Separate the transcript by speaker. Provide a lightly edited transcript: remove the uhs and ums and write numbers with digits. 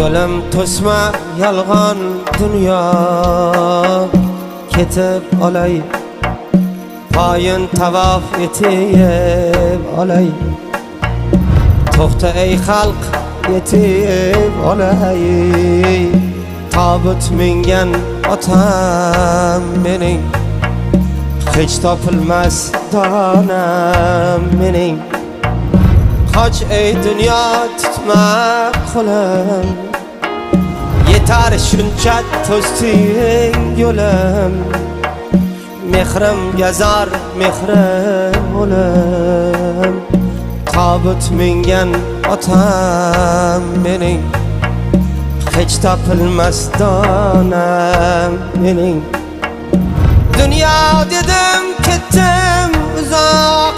Speaker 1: Yo'lim to'sma yolg'on dunyo, ketib olay. Poyin tavof etib olay. To'xta ey xalq, yetib olay. Tobut mingan otam mening, hech topilmas donam mening. Qoch ey dunyo, tutma qo'lim, yetar shuncha to'sting yo'lim. Mehrim gazar mehrim o'lim. Tobut mingan otam mening, hech topilmas donam mening. Dunyo dedim, ketdim uzoq.